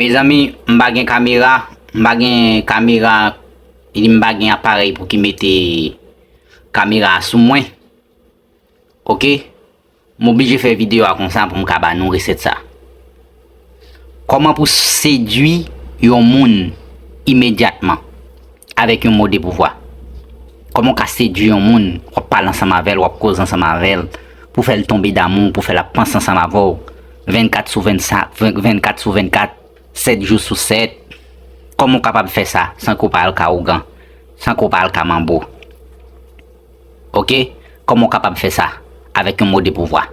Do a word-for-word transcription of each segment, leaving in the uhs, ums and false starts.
Mezanmi, m pa gen kamera, m pa gen kamera, li di m pa gen aparèy pou ki mete kamera a sou mwen. Oke? M oblije fè videyo a konsa pou m ka ba nou resèt sa. Kòman pou sedui yon moun imedyatman avèk yon mo de pouvwa? Kòman w ka sedui yon moun, w ap pale ansanm avè l, w ap koze ansanm avè l, pou fè l tonbe damou, pou fè l ap panse ansanm avè w vennkat sou vennkat, vennkat sou vennkat, sèt jou sou sèt? Kòman w kapab fè sa san ke w pa al ka ougan, san ke w pa al ka manbo? Oke? Kòman w kapab fè sa avèk yon mo de pouvwa?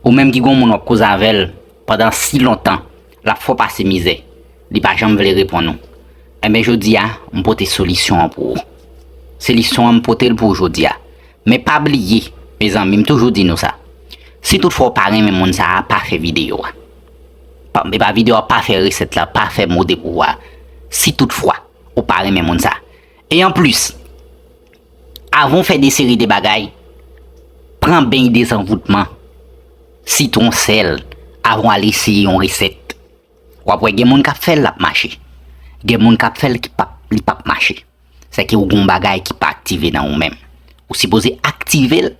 Ou menm ki gon moun w ap koze avè l pandan si lontan, l ap fè w pase mizè, li pa janm vle reponn ou. Enben, jodi a, m pote solisyon an pou ou. Solisyon an, m pote l pou ou jodi a. Men pa bliye, mezanmi, m toujou di nou sa. Si toutfwa w pa renmen moun sa a, pa fè videyo a. Pa, e pa videyo a, pa fè resèt la, pa fè mo de pouvwa. Si toutfwa ou pa renmen moun sa a. E anplis, avan w fè de seri de bagay, pran beny dezanvoutman, sitwon sèl, avan w al eseye yon resèt. W ap wè gen moun k ap fè l, l ap mache. Gen moun k ap fè l ki p ap, li p ap mache. Sèke ou gon bagay ki pa aktive nan ou menm. Ou sipoze aktive l,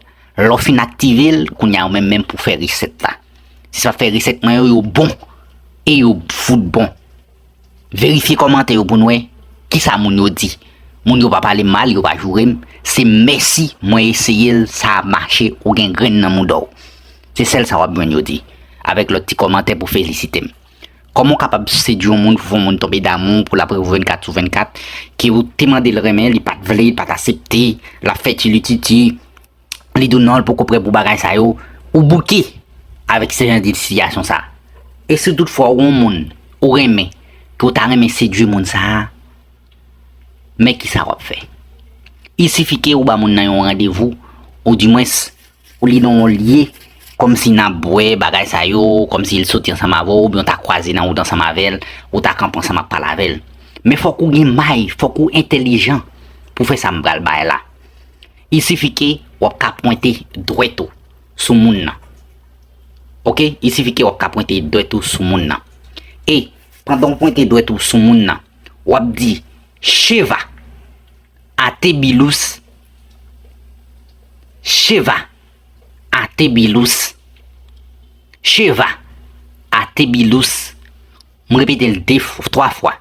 lè w fin aktive l, kounye a ou menm menm pou fè resèt la. Si sa fè resèt mwen yo, yo bon, e yo fout bon. Verifye kòmantè yo pou n wè kisa moun yo di. Moun yo pa pale m mal, yo pa joure m. Se mèsi, mwen eseye l, sa ap mache, ou gen grenn nan mouda w. Se sèl sa w ap jwenn yo di. Avèk lòt ti kòmantè pou felisite m. Kòman w kapab sedui yon moun, fè yon moun tonbe damou, pou l ap reve w vennkat sou vennkat, ke ou te mande l renmen, li pa t vle, li pa t aksepte, l ap fè tilititi, li di w non, l poko prè pou bagay sa yo, ou bouke avèk se jan de sitiyasyon sa. E si toutfwa ou yon moun ou renmen, ke w ta renmen sedui moun sa a, men kisa w ap fè? Il sifi ke ou ba moun nan yon randevou, oudimwens, ou li nan yon lye, kòmsi n ap bwè bagay sa yo, kòmsi l soti ansanm avè w, oubyen w ta kwaze nan wout ansanm avè l, ou ta kanpe ansanm ap pale avè l. Men fòk ou gen may, fòk ou entèlijan pou fè sa m pral bay la. Il sifi ke w ap ka pwente dwèt ou sou moun nan. Oke? Il sifi ke w ap ka pwente dwèt ou sou moun nan. E pandan w pwente dwèt ou sou moun nan, w ap di, Sheva, Atebilus, Sheva, Atebilus, Sheva, Atebilus. M repete l de fwa, twa fwa.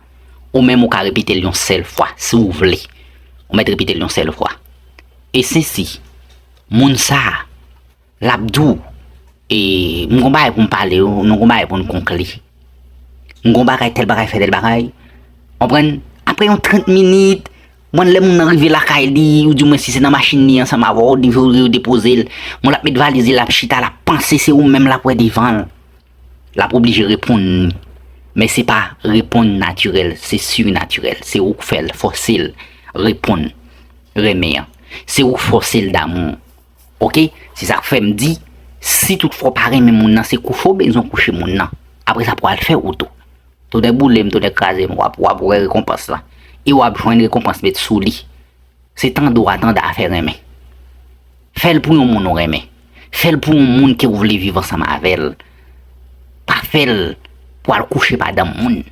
Ou menm ou ka repete l yon sèl fwa, si w vle. Ou mèt repete l yon sèl fwa. E sensi, moun sa a, l ap di w, e, m gon bagay pou m pale w, nou gon bagay pou n konkli. M gon bagay, tèl bagay, fè tèl bagay. Konprann? Apre yon trant minit, mwen lè moun nan rive lakay li, oudimwens si se nan machin li ansanm avè w, li rive depoze l, moun l ap met valiz li, l ap chita, l ap panse se ou menm l ap wè devan l. L ap oblije reponn li. Men se pa reponn natirèl, se sirnatirèl. Se ou k fè l, fòse l reponn, renmen an. Se ou k fòse l damou. Oke? Se sa k fè m di, si toutfwa w pa renmen moun nan, se kouche w bezwen kouche moun nan. Apre sa, pou al fè ou tou. Tonnè boule m, tonnè kraze m, w ap, w ap wè rekonpans lan. E w ap jwenn rekonpans met sou li. Se tande w a tande afè renmen. Fè l pou yon moun ou renmen. Fè l pou yon moun ke w vle viv ansanm avè l. Pa fè l pou al kouche madanm moun.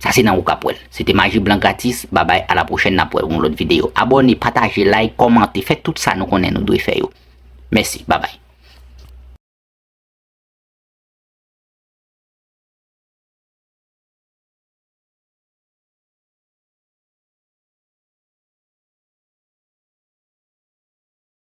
Sa se nan ou k ap wè l. Se te Maji Blan Gratis. Babay, a la pwochèn, n ap wè yon lòt videyo. Abòne, pataje, like, kòmante, fè tout sa nou konnen nou dwe fè yo. Mèsi, babay.